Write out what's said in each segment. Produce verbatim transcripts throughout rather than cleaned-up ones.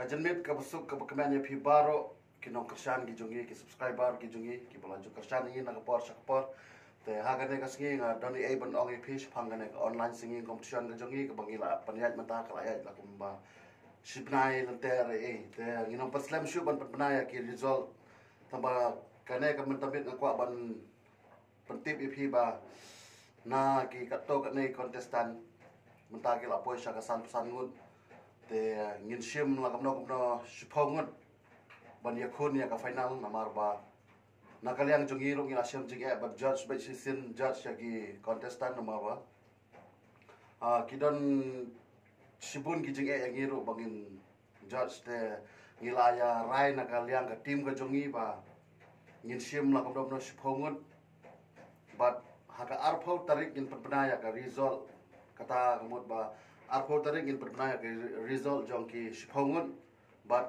Ka jingmut kaba suk kaba kmen ïa phi baroh ki nongkyrshan ki jong ngi, ki subscriber ki jong ngi, kiba la ju kyrshan ïa ngi na ka por sha ka por. Te ha kane ka sngi nga don ei ei ban ong ïa phi shaphang kane ka online singing competition ka jong ngi kaba ngi la pynïaid mynta ka la ïaid la kumba shi bnai lynter ei ei. Te ngi nang pynslem shuh ban pynbna ïa ki result. Tangba kane ka mynta bit nga kwah ban pyntip ïa phi ba na ki katto katne contestant mynta ki la poi sha ka sanphew san ngut. Te ngin shim la kumno kumno shiphew ngut ban ïakhun ïa ka final namar ba na ka liang jong ngi ruh ngi la shem jingeh ban judge bad shisien judge ïa ki contestant namar ba ah, ki don shibun ki jingeh ïa ngi ruh ba ngin judge te ngi la ïa rai na ka liang ka team ka jong ngi ba ngin shim la kumno kumno shiphew ngut. Bad ha ka arphew tarik ngin pynbna ïa ka result. Kata ka mut ba arphew tarik ngin pynbna ïa ka result jong ki shiphew ngut. Bad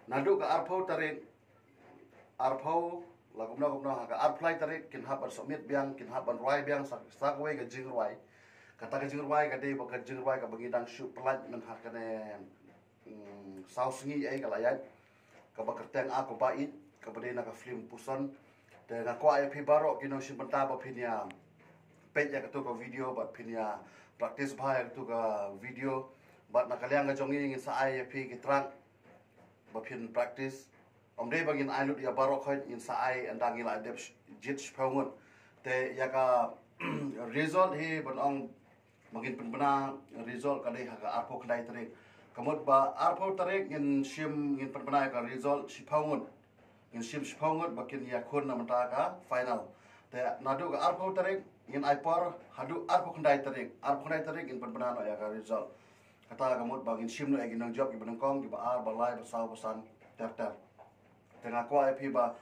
naduh ka arphew tarik, arphew la kumno kumno ha ka arphew lai tarik kin hap ban submit biang, kin hap ban rwai biang sa, sa kawei ka jingrwai. Kata ka jingrwai ka dei ba ka jingrwai kaba ngi dang shu pynlait mynha kane mm, saw sngi ei ka la ïaid. Kaba kyrteng Aku Ba Ïeit, kaba dei na ka film Puson. Te nga kwah ïa phi baroh ki nongshim bynta ba phin ïa peit ïa katu ka video bad phin ïa practice bha ïa katu ka video. Bad na ka liang ka jong ngi ngin sa ai ïa phi ki track ba phin practice. Ym dei ba ngin ai lut ïa baroh khoit, ngin sa ai ynda ngi la dep sh-, jied shiphew ngut. Te ïa ka result hi ban ong ba ngin pynbna result ka dei ha ka arphew khyndai tarik. Ka mut ba arphew tarik ngin shim, ngin pynbna ïa ka result shiphew ngut. Ngin shim shiphew ngut ba kin ïakhun na mynta ka final. Te naduh ka arphew tarik ngin ai por haduh arphew khyndai tarik. Arphew khyndai tarik ngin pynbna noh ïa ka result. Kata ka mut ba ngin shim noh ïa ki nongjop kiba nyngkong, kiba ar, ba lai, ba saw, ba san ter ter. Te nga kwah ïa phi ba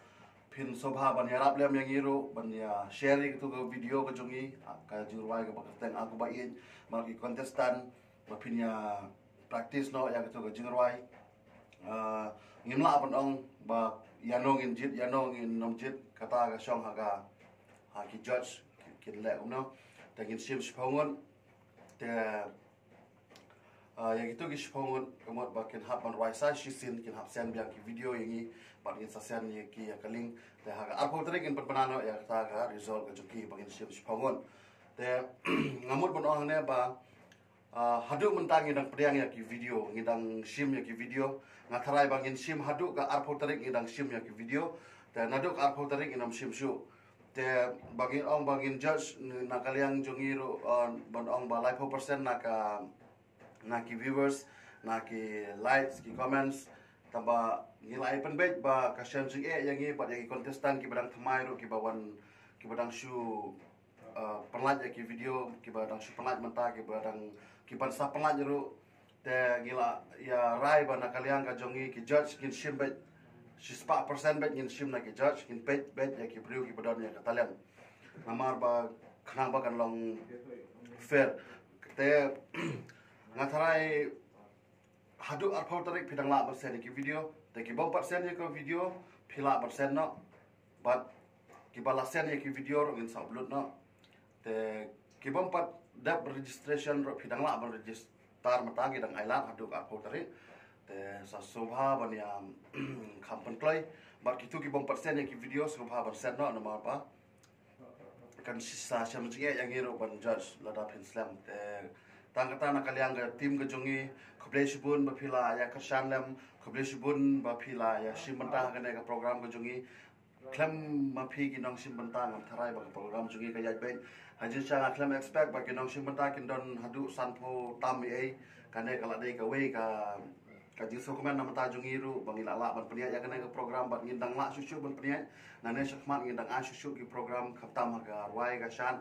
phin sngewbha ban ïarap lem ïa ngi ruh ban ïa share ïa katu ka video ka jong ngi, ah, ka jingrwai kaba kyrteng Aku Ba Ïeit, bad ki contestant ba phin ïa practice noh ïa katu ka jingrwai. Ah, ngim lah ban ong ba ïano ngin jied, ïano ngin ym jied, kata ka shong ha ka, ha ki judge ki, kin leh kumno. Te ngin shim shiphew ngut. Te ah, ïa kitu ki shiphew ngut ka mut ba kin hap ban rwai sa shisien, kin hap send biang ki video ïa ngi bad ngin sa send ïa ki ïa ka link. Te ha ka arphew tarik ngin pynbna noh ïa kata ka result ka jong ki ba ngin shim shiphew ngut. Te nga mut ban ong hangne ba, ah, haduh mynta ngi dang pdiang ïa ki video, ngi dang shim ïa ki video. Nga tharai ba ngin shim haduh ka arphew tarik ngi dang shim ïa ki video. Te naduh ka arphew tarik ngin ym shim shuh. Te ba ngin ong ba ngin judge na ka liang jong ngi ruh, uh, ban ong ba laiphew percent na ka, na ki viewers, na ki likes, ki comments. Tangba ngi la ai pynbeit ba ka shem jingeh ïa ngi bad ïa ki contestant kiba dang thymmai ruh kiba wan, kiba dang shu, uh, pynlait ïa ki video, kiba dang shu pynlait mynta, kiba dang, kiban sa pynlait ruh. Te ngi la ïa rai ba na ka liang ka jong ngi ki judge ngin shim beit shispah percent beit ngin shim na ki judge, ngin peit beit ïa ki briew kiba don ïa ka talent. Namar ba khnang ba kan long fair. Te nga tharai haduh arphew tarik phi dang lah ban send ïa ki video. Te ki bym pat send ïa ki video phi lah ban send noh. Bad kiba la send ïa ki video ruh ngin sa upload noh. Te ki bym pat dep registration ruh phi dang lah ban register mynta, ngi dang ailad haduh arphew tarik. Te sa sngewbha ban ïa kham pynkloi. Bad kitu ki bym pat send ïa ki video sngewbha ban send noh namar ba kan sa shem jingeh ïa ngi ruh ban judge lada phin slem. Te tang kata na ka liang ka team ka jong ngi, khublei shibun ba phi la ïa kyrshan lem, khublei shibun ba phi la ïa shim bynta ha kane ka program ka jong ngi. Khlem ma phi ki nongshim bynta ngam tharai ba ka program jong ngi ka ïaid beit. Ha jingshisha nga khlem expect ba ki nongshim bynta kin don haduh sanphew tam ei ei. Kane ka la dei kawei ka, ka jingsngewkmen na bynta jong ngi ruh ba ngi la lah ban pynïaid ïa kane ka program bad ngin dang lah shuh shuh ban pynïaid. Nangne shakhmat ngin dang ai shuh shuh ki program khamtam ha ka rwai ka shad.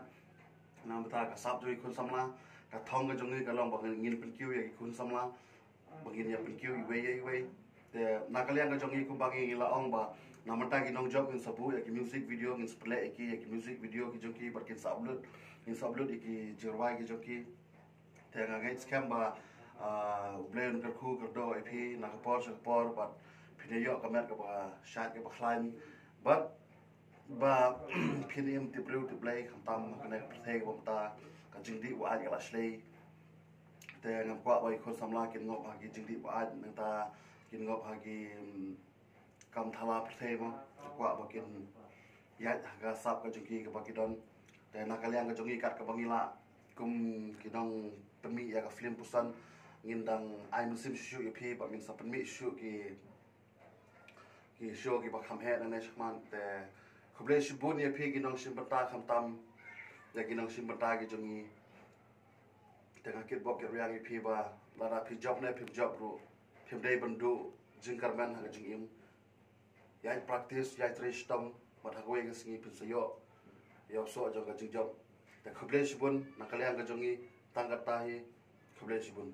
Na bynta ka sap jong ki khun samla, ka thong ka jong ngi ka long ba ngin pynkiew ïa ki khun samla. Ba ngin ïa pynkiew iwei ïa iwei. Te na ka liang ka jong ngi kumba ngi la ong ba na mynta ki nongjop ngin sa buh ïa ki music video, ngin sa pynleh ïa ki, ïa ki music video ki jong ki bad kin sa upload, ngin sa upload ïa ki jingrwai ki jong ki. Te nga ngeit skhem ba, ah, U Blei un kyrkhu kyrdoh ïa phi na ka por sha ka por bad phin ïoh ka met kaba shait kaba khlaiñ. Bad ba phin im tip briew tip Blei khamtam ha kane ka pyrthei kaba mynta ka jingdih ba ait ka la shlei. Te ngam kwah ba ki khun samla kin ngop ha ki jingdih ba ait, nangta Kin ngop ha ki kam thala pyrthei mo, kwah ba kin ïaid ha ka sap ka jong ki kaba ki don. Te na ka liang ka jong ngi kat kaba ngi lah kum ki nongpynmih ïa ka film Puson, ngin dang ai mynsiem shuh shuh ïa phi ba ngin sa pynmih shuh shuh ki ki show kiba kham heh nangne shakhmat. Te khublei shibun ïa phi ki nongshim bynta, khamtam ïa ki nongshim bynta ki jong ngi. Te nga kitbok kitrwiang ïa phi ba lada phi jop ne phim jop ruh, phim dei ban duh jingkyrmen ha ka jingim. Ïaid practice, ïaid trei shitom, bad ha kawei ka sngi phin sa ïoh ïa u soh jong ka jingjop. Te khublei shibun na ka liang ka jong ngi, tang katta hi. Khublei shibun.